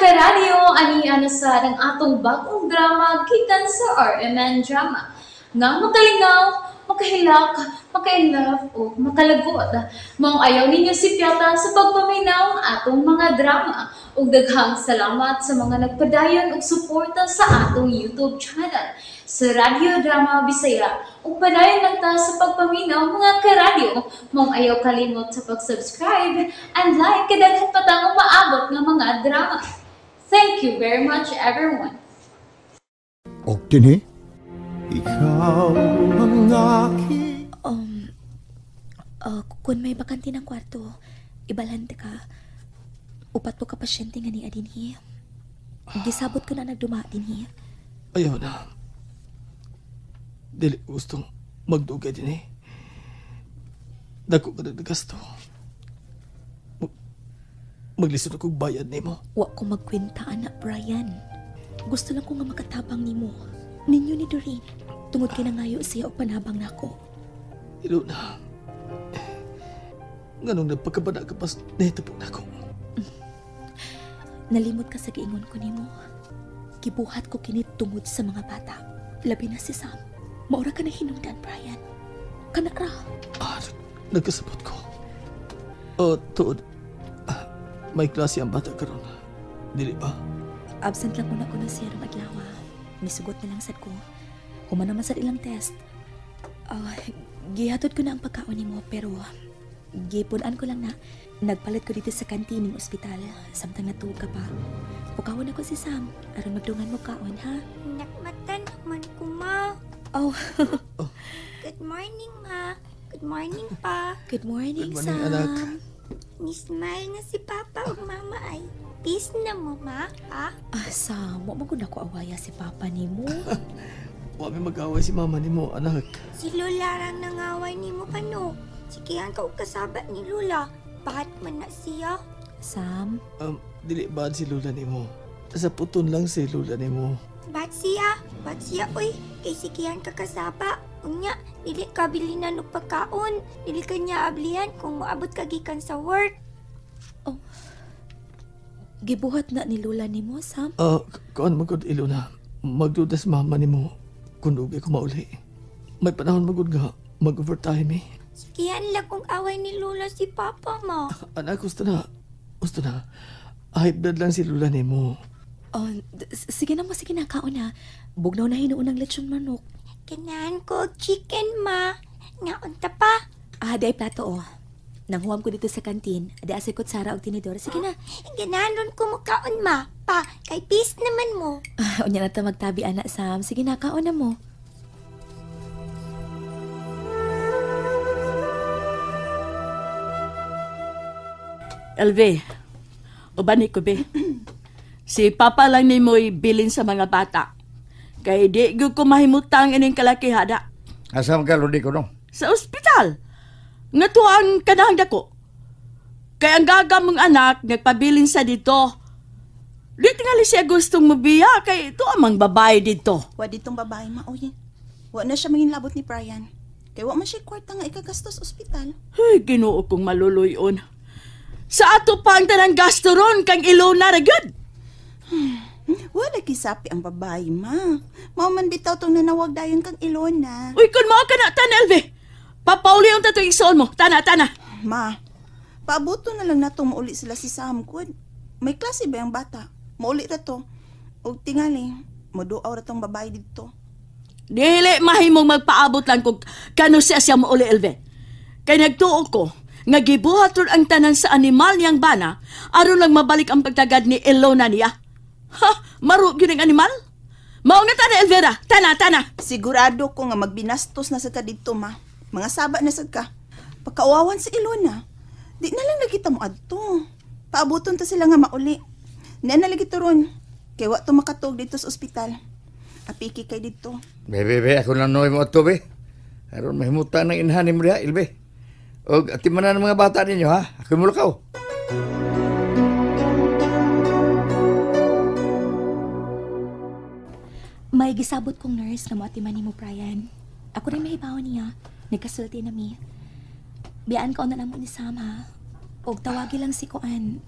karadyo, ani na sad ang atong bagong drama gikan sa RMN Drama. Nga makalingaw, makahilak, maka-inlove o makalagot. Maong ayaw ninyo sipyata sa pagpaminaw atong mga drama. Ug daghang salamat sa mga nagpadayon og suporta sa atong YouTube channel sa Radyo Drama Bisaya. Ug padayon lang ta sa pagpaminaw, mga karadyo. Maong ayaw kalimot sa pag-subscribe and like kay daghan pa tang umaabot nga mga drama. Thank you very much, everyone. Og dinhi Ikaw ang aking Kung may bakante ng kwarto, ibalante ka. Upat po ka pasyente nga ni dinhi. Gisabot ko na nagduma dinhi. Ayaw na. Dili ko gustong magdugay din eh. Dako ka naggasto. Maglisod akong bayad nimo. Wa ko magkwenta, anak Brian. Gusto lang ko nga makatabang nimo. Ninyo ni Doreen. Tungod kay nangayo siya og panabang nako. Ilona. Nganong nagpagkabana ka pas nahitabo nako. Nalimot ka sa giingon ko nimo. Gibuhat ko kini tungod sa mga bata. Labi na si Sam. Maura ka na hinungdan, Brian. Kana ra. Ah, nagkasabot ko. Oh, tuod. Ah, may klase ang bata karon. Dili ba? Absent lang muna ko na siya rong adlaw. Misugot na lang sad ko. Human naman sad ilang test. Ah, gihatod ko na ang pagkaon nimo pero gipunan ko lang na nagpalit ko dito sa kantin ng ospital samtang natuog ka pa. Pukawon ako si Sam aron magdungan mo kaon, ha? Nakmatan man ko, ma. Oh. Good morning, ma. Good morning, pa. Good morning, Good morning, Sam. anak. Ni-smile na si Papa ug Mama ay. Peace na mo, ma, ha? Ah, Sam, wa man gud nako awaya si Papa nimo. Wa mi mag-away si Mama nimo, anak. Si Lola rang nangaway nimo kano. Sikihan ka og kasaba ni Lola. Bahat man na siya. Sam? Dili ba si Lola nimo? Sa puton lang si Lola nimo. Ba't siya? Ba't siya, uy? Kay sikihan ka kasaba. Unya, dili ka bilinan og pagkaon. Dili ka niya ablihan kung moabot ka gikan sa work. Oh. Gibuhat na ni Lola nimo, Sam? Kuan magud, Ilona. Magduda sa mama nimo kung dugay ko mauli. May panahon magud nga mag-overtime eh. Sikihan lang kung away ni Lola si Papa mo. Anak, gusto na. Gusto na. High blood lang si Lola nimo. Oh, sige na mo, sige na, kaon na. Bugnaw na hinuon ang lechon manok. Ganahan ko og chicken, ma. Ngaon ta pa. Ah, di ay plato, oh. Nanghuam ko dito sa kantin. Di asay kutsara og tinidor. Sige na. Ganahan ron ko mo kaon, ma. Pa, kay peace naman mo. Ah, unya na ta magtabi, anak, Sam. Sige na, kaon na mo. LV, uban ni ko, be. Si Papa lang ni mo'y bilin sa mga bata. Kay di gyud ko mahimutang ining kalakihada. Asa man ka, Lodi ko, no? Sa ospital. Nga to ang kanahang dako. Kay ang gaga mong anak, nagpabilin sa dito. Di tingali siya gustong mubiya, kay ito amang babae dito. Wa ditong babae, ma, oy. Wa na siya mangin labot ni Brian. Kay wa man siya kwarta nga ikagastos ospital. Ay, Ginoo kong maluluyon. Sa ato pa ang tanang gasto ron kang Ilona ra gyud. Wala kisapi ang babae, ma. Mao man bitaw tong nanawag dayon kang Ilona. Uy, kun mao ka na, tana, Elvi. Papauli ang tatong igsoon mo. Tana, tana. Ma, paabuto na lang nato mauli sila si Sam, kud. May klase ba ang bata? Mauli ra to. Og tingali, moduaw ra tong babae didto. Dili mahimong magpaabot lang kung kano siya siya mauli, Elvi. Kay nagtuo ko nga gibuhat ron ang tanan sa animal niyang bana aron lang mabalik ang pagtagad ni Ilona niya. Ha, maro gyud ang animal? Mao nga tana, Elvira. Tana, tana. Sigurado ko nga magbinastos na sa ka didto, ma. Mga saba na sad ka. Pagkauwawan si Ilona, di na lang nagkita mo adto. Paabuton ta sila nga mauli. Di na lagi to ron. Kay wa to makatuog dito sa ospital. Apiki kay didto. Be, be, be, ako lang noy mo adto, be. Aron mahimutan ng inhan ni mo diha, Ilbe. Og atimanan ng mga bata ninyo, ha? Ako mulakaw. May gisabot kong nurse na moatiman nimo, Brian. Ako rin mahibaw niya. Nagkasulti na mi. Biyaan ka na namo ni Sam, ha? Og tawagi lang si Kuan.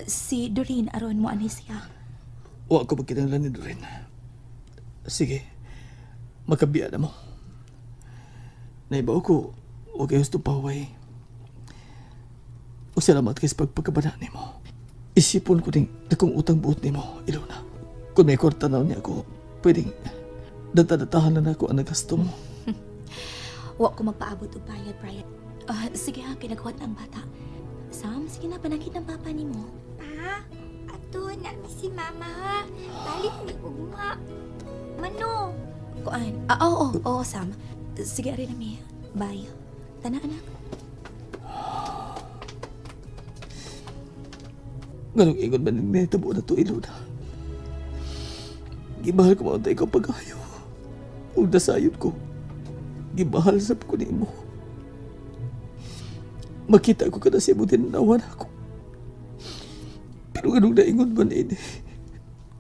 Si Doreen aron mo anhi siya. Wa ko magkinahanglan ni Doreen. Sige, makabiya na mo. Naibaw ko, huwag kayo gusto paway. O salamat kay sa pagpagkabana ni mo. Isipon ko ding dakong utang buot ni mo, Ilona. Kung may kwarta na niya ako, pwedeng data-datahan na ako ang nagasto mo. Wa ko magpaabot og bayad, Brian. Sige ha, kinaghuwat na ang bata. Sam, sige na, panakit ng papa ni mo. Pa, ato na mi si mama ha. Balik ni ugma. Mano? Kuan. Oo, Sam. Sige, ari na mi. Bye. Tana, anak. Ganong ingon man nitabo na to, Ilona. Gibahal ko maunta ikaw pag-ayo. Ug nasayon ko. Gibahal sab ko nimo. Makita ko kada sa imong tinanawan ako. Pero ganong naingon man ini.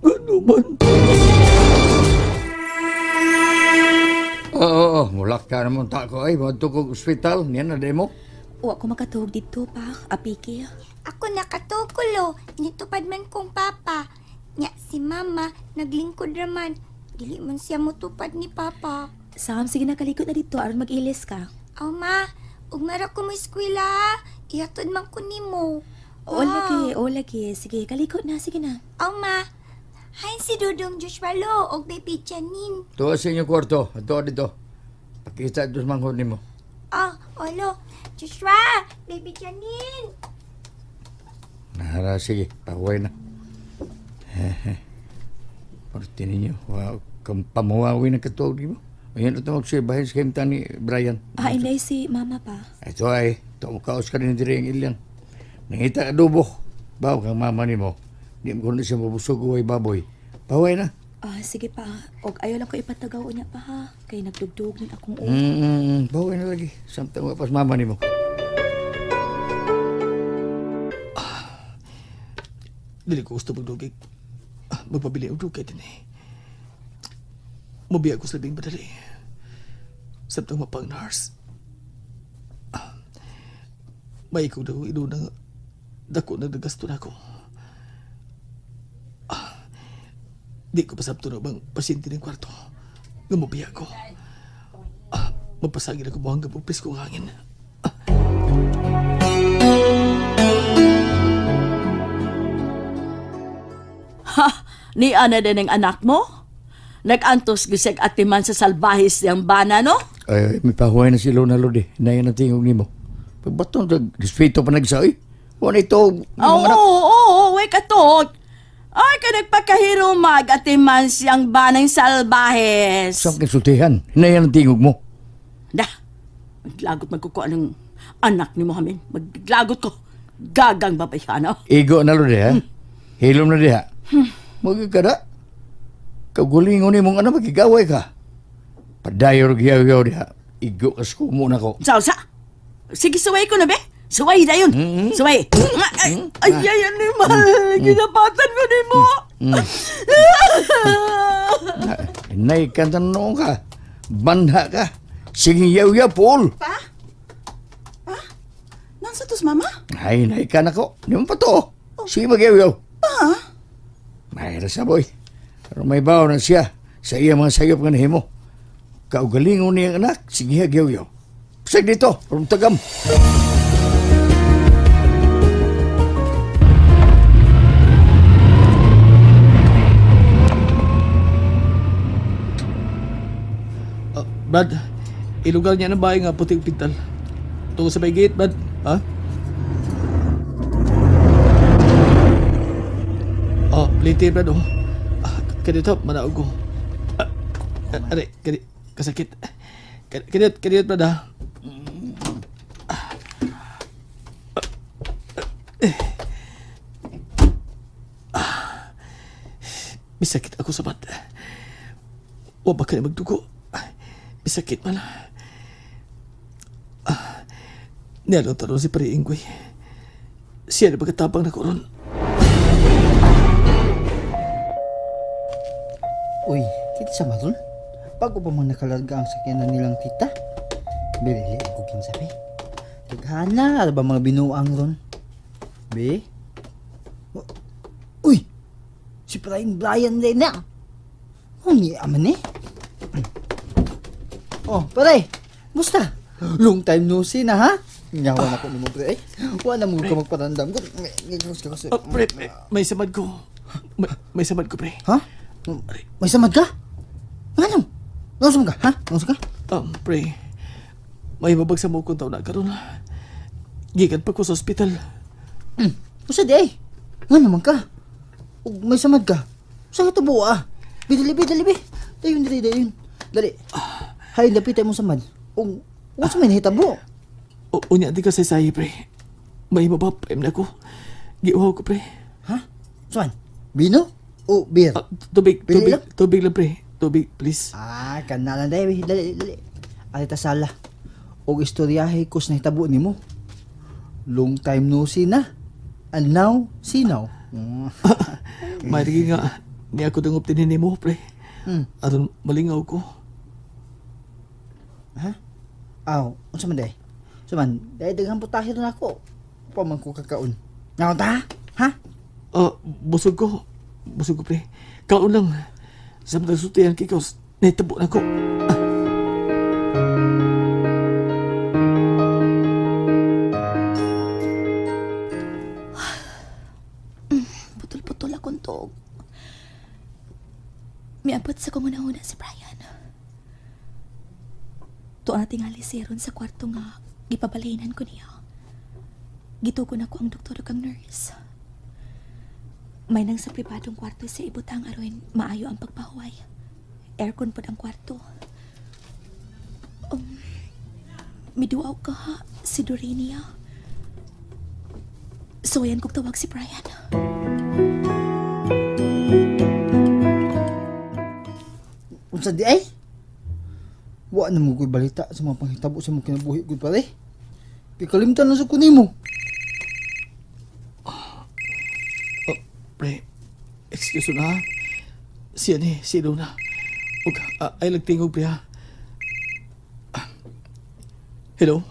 Gano man. Oo, mulak ka naman ta ko ay. Madto kog ospital. Niyan na demo. Wa ko makatuog dito pa, apiki. Ako nakatukulo. Nitupad man kong papa. Nya si mama naglingkod raman. Dili man siya mutupad ni papa. Sam, sige na kalikot na dito aron mag-ilis ka. Aw ma, ugmara ko mo eskwela ha. Ihatod man ko nimo. Oo lagi, oo lagi. Sige, kalikot na, sige na. Aw ma, hain si Dudong Joshua Lo og baby Janine. Tuwa sa inyong kwarto, tuwa dito. Pakita dos manghod nimo. Ah, olo. Joshua, baby Janine. Nara, sige, pahuway na. Parte ninyo, wow, kang pamuwawi ng katuog nimo. Ayan ito magsibahin sa kayong ni Brian. Ah, inday si mama pa. Ito ay, ito kaos ka rin diri ang ilyang. Nangita adobo. Baw kang mama nimo. Di mo kundi siya mabusog o ay baboy. Pahuway na. Ah, sige pa. Og ayaw lang ko ipatagaw niya pa ha. Kay nagdugdug nun akong ulo. Pahuway na lagi. Samtang wapas mama nimo. Dili ko gusto magdugig. Magpabili og dugay din eh. Mubiya ko sa labing madali. Samtang mapang nurse. May ikaw daw inuna nga dako nagdagasto na ako. Di ko pasabto na bang pasyente ng kwarto. Nga mubiya ko. Magpasagin ako mo hanggang pagpis kong hangin. Ha! Ni ana din ang anak mo? Nag-antos gisig atiman sa salbahis niyang bana, no? Ay, may pahuway na si Lona Lodi. Inayan ang tingog nimo. Pagbatong, respeto pa nagsaoy. Wala ito. Oo, oo, way katok. Ay, ka nagpakahirumag atiman siyang banang salbahes. Saan kasultihan? Inayan ang tingog mo. Da, maglagot magkukuha ng anak ni Mohamed. Maglagot ko. Gagang babayhan, oh. Igo na, Lodi, ha? Hilom na diha. Magkakada. Kagulingon ni mong anak, magigaway ka. Padayor giyaw-yaw diha. Igo ka skumo na ko. Sa. Sige, suway ko na, be. Suway na yun. Suway. Ay, ay, ay, animal. Ginapatan ko ni mo. Nay, kanta noon ka. Banha ka. Sige, yaw-yaw, Paul. Pa? Pa? Nansa tos, mama? Ay, nay ka na ko. Hindi mo pa to. Sige, mag-yaw-yaw. Pa? May rasa, boy. Pero may baw na siya sa iya mga sayop nga nahimo. Kaugalingon niyang anak, sige, yaw-yaw. Pasag dito, from tagam. Brad, ilugar niya ng bahay nga puting pintal. Tungo sa may gate, Brad. Ha? Oh, plate, Brad, oh. Kanito, manaog ko. Aray, kasakit. Kanito, Brad, ha? Misakit ako sa bat. Wa ba ka na magdugo? Misakit man. Nialong tanong si Pare Inggoy. Siya na pagkatabang na koron. Uy, kita sa matol? Bago pa man nakalarga ang sakyanan nilang tita? Birili ako kinsabi. Taghana, ano ba mga binuang ron? Be? Si Brian Brian din na. Ano ni aman eh? Oh, pare. Musta? Long time no see na, ha? Nyawa na ko nimo, pre. Wa na mo ka magparandam. Pre, may samad ko. May samad ko, pre. Ha? May samad ka? Ano? Nausam ka, ha? Nausam ka? Pre, may mabagsa mo kong taon na karon. Gikan pa ko sa ospital. Usa di ay. Nga naman ka. Ug may samad ka. Usa ka tubo, ah. Dali, dali, dali. Dayon, dali, dayon. Dali. Hay, lapit mo samad. Ug unsa may nahitabo? Unya, di ka say-sayi, pre. May mabapem na ko. Giuhaw ko, pre. Ha? Saan? Bino? O beer? Tubig, tubig, lang? Tubig lang, pre. Tubig, please. Ah, kanalan dahil. Dali, dali. Ate tasala. Og istoryahe ko sa nahitabo nimo. Long time no see na. And now, see now. Mayroon nga, niya ako dungop din nimo, pre. Aron malingaw ko. Ha? Aw, unsa man day? So man, dahil daghang putahe na ako. Paman ko kakaon. Ngaon ta? Ha? Busog ko. Busog ko, pre. Kaon lang. Sa mga sultihan kikos, nahitabo na ko. Putol-putol akong tuog. Miabot sa kong una-una si Brian. Tuon na tingali siya ron sa kwarto nga gipabalinan ko niya. Gitugon ako ang doktor ug ang nurse. May nang sa pribadong kwarto sa ibutang aron maayo ang pagpahuway. Aircon pod ang kwarto. Miduaw ka ha, si Dorenia. Suwayan kog tawag si Brian. Unsa di ay? Wa na mo ko'y balita sa mga panghitabo sa mga kinabuhi ko pare. Kikalimtan na sa kunimo. Pre, excuse na. Siya ni, si Luna. Ug ay lagtingog pre ha. Hello?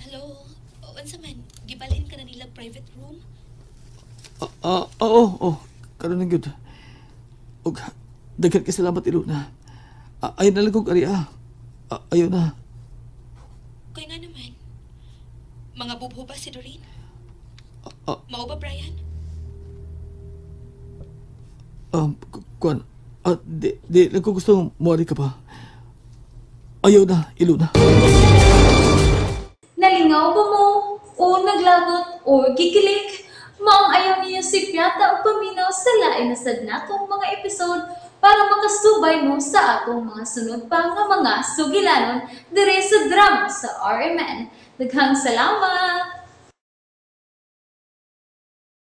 Hello? Unsa man? Gibalhin ka na nila private room? Oo. Karon na gyud. Ug daghan kay salamat Ilona. Ayaw na lang kong ari ah. Ayaw na. Kaya nga naman. Mga bubho ba si Doreen? Mao ba, Brian? Kuan. Di lang ko gusto muari ka pa. Ayaw na, Ilona. Nalingaw ba mo? O naglagot? O gikilig? Maong ayaw niyo si Piata o paminaw sa lain na sad natong mga episode para makasubay mo sa atong mga sunod pa nga mga sugilanon dire sa drama sa RMN. Daghang salamat!